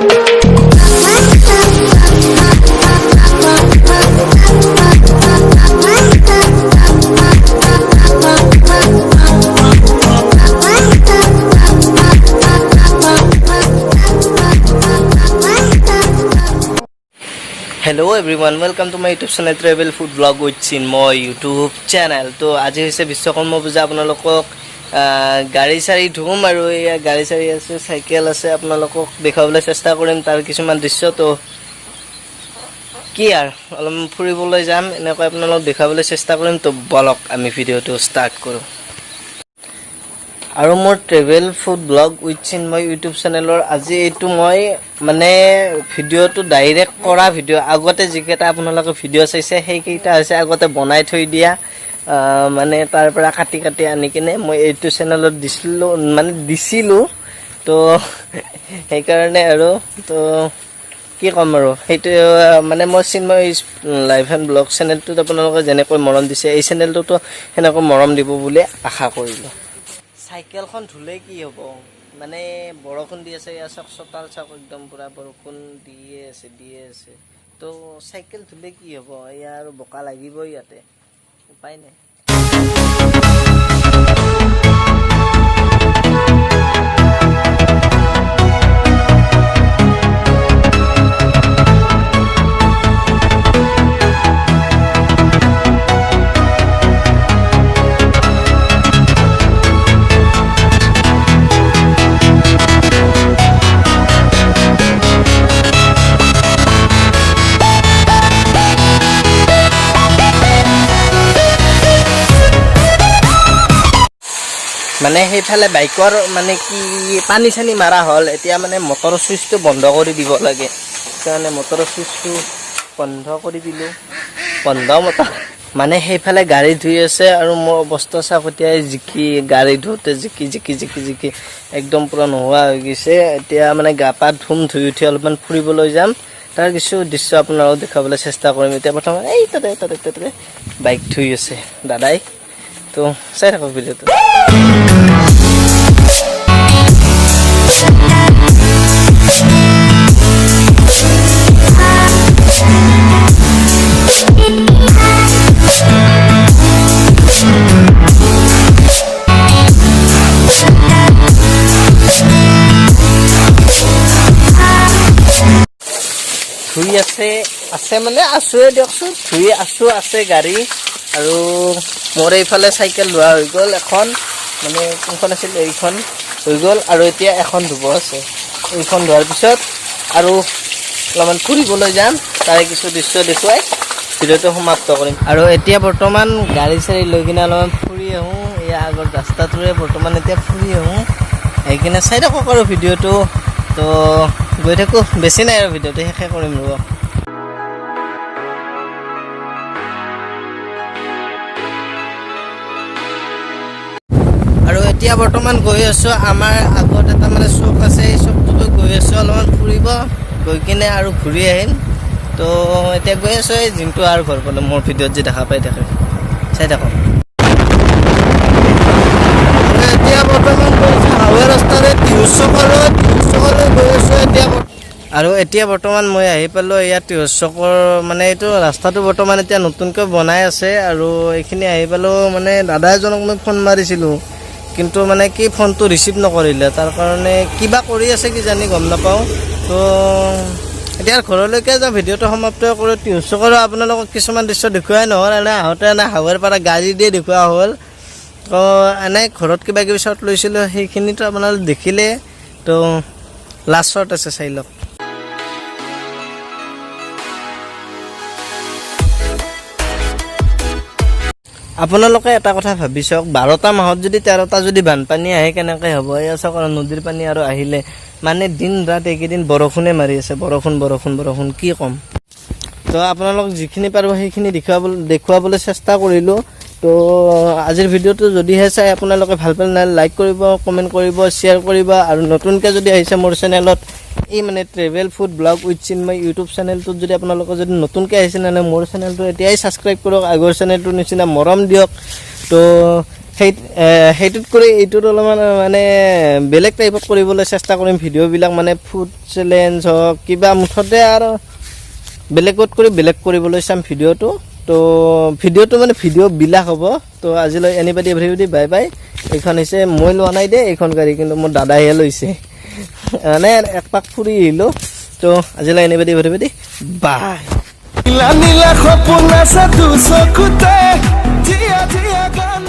Hello everyone, welcome to my YouTube channel, Travel Food Vlog with Chinmoy YouTube channel. তো আজি হৈছে বিশ্বকৰ্মা পূজা। আপোনালোকক গাড়ী চাড়ী ধুম আৰু এয়া গাড়ী চাড়ী আছে, চাইকেল আছে, আপোনালোকক দেখুৱাবলৈ চেষ্টা কৰিম তাৰ কিছুমান দৃশ্য। তো কি আৰু অলপ ফুৰিবলৈ যাম, এনেকৈ আপোনালোকক দেখুৱাবলৈ চেষ্টা কৰিম। তো বলক, আমি ভিডিঅ'টো ষ্টাৰ্ট কৰোঁ। আৰু মোৰ Travel Food Vlog with Chinmoy YouTube চেনেলৰ আজি এইটো মই মানে ভিডিঅ'টো ডাইৰেক্ট কৰা ভিডিঅ'। আগতে যিকেইটা আপোনালোকে ভিডিঅ' চাইছে, সেইকেইটা হৈছে আগতে বনাই থৈ দিয়া, মানে তাৰ পৰা কাটি কাটি আনি কিনে মই এইটো চেনেলত দিছিলোঁ, মানে দিছিলোঁ। তো সেইকাৰণে আৰু তো কি ক'ম আৰু, সেইটো মানে মই চিন্ময় লাইভ এণ্ড ব্লগ চেনেলটোত আপোনালোকে যেনেকৈ মৰম দিছে, এই চেনেলটোতো সেনেকৈ মৰম দিব বুলি আশা কৰিলোঁ। চাইকেলখন ধুলে কি হ'ব, মানে বৰষুণ দি আছে। ইয়াৰ চাওক, চোতাল চাওক, একদম পূৰা বৰষুণ দিয়ে আছে, দিয়ে আছে। তো চাইকেল ধুলে কি হ'ব, এয়া আৰু বোকা লাগিব ইয়াতে, উপায় নাই। মানে সেইফালে বাইকৰ মানে কি পানী চানী মাৰা হ'ল, এতিয়া মানে মটৰৰ চুইচটো বন্ধ কৰি দিব লাগে। সেইকাৰণে মটৰৰ চুইচটো বন্ধ কৰি দিলোঁ। বন্ধ মটৰ মানে সেইফালে গাড়ী ধুই আছে আৰু মোৰ অৱস্থা চাওক এতিয়া, জিকি, গাড়ী ধুওঁতে জিকি জিকি জিকি জিকি একদম পূৰা নোহোৱা হৈ গৈছে। এতিয়া মানে গা পা ধুম, ধুই উঠি অলপমান ফুৰিবলৈ যাম, তাৰ কিছু দৃশ্য আপোনালোকক দেখুৱাবলৈ চেষ্টা কৰিম। এতিয়া প্ৰথমে এই তাতে তাতে তাতে বাইক ধুই আছে দাদাই। তো চাই থাকক ভিডিঅ'টো। ধুই আছে, আছে মানে আছোৱে দিয়কচোন, ধুই আছো, আছে গাড়ী। আৰু মোৰ এইফালে চাইকেল ধোৱা হৈ গ'ল এখন, মানে কোনখন আছিল, এইখন হৈ গ'ল। আৰু এতিয়া এখন ধুব আছে। এইখন ধোৱাৰ পিছত আৰু অলপমান ফুৰিবলৈ যাম, তাৰে কিছু দৃশ্য দেখুৱাই ভিডিঅ'টো সমাপ্ত কৰিম। আৰু এতিয়া বৰ্তমান গাড়ী চাড়ী লৈ কিনে অলপমান ফুৰি আহোঁ। এয়া আগৰ ৰাস্তাটোৰে বৰ্তমান এতিয়া ফুৰি আহোঁ, সেইকিনে চাই থাকক আৰু ভিডিঅ'টো। তো গৈ থাকোঁ, বেছি নাই আৰু, ভিডিঅ'টো শেষে কৰিম, ৰ'ব। আৰু এতিয়া বৰ্তমান গৈ আছোঁ, আমাৰ আগত এটা মানে চক আছে, এই চকটোতো গৈ আছোঁ অলপমান ফুৰিব, গৈ কিনে আৰু ঘূৰি আহিম। তো এতিয়া গৈ আছোঁ এই জিণ্টু আৰু ঘৰ পালোঁ। মোৰ ভিডিঅ'ত যে দেখা পাই থাকে, চাই থাকক। আৰু এতিয়া বৰ্তমান গৈ আছোঁ হাৱে ৰাস্তাৰে টিহু চকলৈ, টিহু চকলৈ গৈ আছোঁ এতিয়া। আৰু এতিয়া বৰ্তমান মই আহি পালোঁ ইয়াত টিহু চকৰ, মানে এইটো ৰাস্তাটো বৰ্তমান এতিয়া নতুনকৈ বনাই আছে। আৰু এইখিনি আহি পালোঁ, মানে দাদা এজনক মই ফোন মাৰিছিলোঁ, কিন্তু মানে কি ফোনটো ৰিচিভ নকৰিলে, তাৰ কাৰণে কিবা কৰি আছে কিজানি, গম নাপাওঁ। তো এতিয়া ঘৰলৈকে যাওঁ, ভিডিঅ'টো সমাপ্ত কৰোঁ। টিহু চকৰো আপোনালোকক কিছুমান দৃশ্য দেখুৱাই নহ'ল, এনে আহোঁতে এনে হাৱেৰ পৰা গাড়ী দিয়ে দেখুওৱা হ'ল। তো এনেই ঘৰত কিবা কিবি শ্বট লৈছিলোঁ, সেইখিনিতো আপোনালোকে দেখিলে। তো লাষ্ট শ্বট আছে, চাই লওক। আপোনালোকে এটা কথা ভাবি চাওক, 12টা মাহত যদি 13টা যদি বানপানী আহে, কেনেকৈ হ'ব? এয়া চাওক, আৰু নদীৰ পানী আৰু আহিলে মানে দিন ৰাত এইকেইদিন বৰষুণে মাৰি আছে, বৰষুণ বৰষুণ বৰষুণ, কি ক'ম। তো আপোনালোক যিখিনি পাৰিব সেইখিনি দেখুৱাবলৈ চেষ্টা কৰিলোঁ। তো আজিৰ ভিডিঅ'টো যদিহে চাই আপোনালোকে ভাল পালে, লাইক কৰিব, কমেণ্ট কৰিব, শ্বেয়াৰ কৰিব। আৰু নতুনকৈ যদি আহিছে মোৰ চেনেলত, এই মানে Travel Food Vlog with Chinmoy YouTube চেনেলটোত যদি আপোনালোকে যদি নতুনকৈ আহিছে, নহ'লে মোৰ চেনেলটো এতিয়াই ছাবস্ক্ৰাইব কৰক, আগৰ চেনেলটোৰ নিচিনা মৰম দিয়ক। তো সেই সেইটোত কৰি এইটোত অলপমান মানে বেলেগ টাইপত কৰিবলৈ চেষ্টা কৰিম ভিডিঅ'বিলাক। মানে ফুড চেলেঞ্জ হওক, কিবা, মুঠতে আৰু বেলেগত কৰি বেলেগ কৰিবলৈ চাম ভিডিঅ'টো। তো ভিডিঅ'টো মানে ভিডিঅ'বিলাক হ'ব। তো আজিলৈ এনিবাডি এভৰিবডি বাই বাই। এইখন হৈছে, মই লোৱা নাই দেই এইখন গাড়ী, কিন্তু মোৰ দাদাইহে লৈছে। মানে একপাক ফুৰি আহিলোঁ। তো আজিলৈ এনিবাডি এভৰিবডি বাই। নীলা নীলা সপোন আছে দুচকুতে, জীয়া জীয়া গান।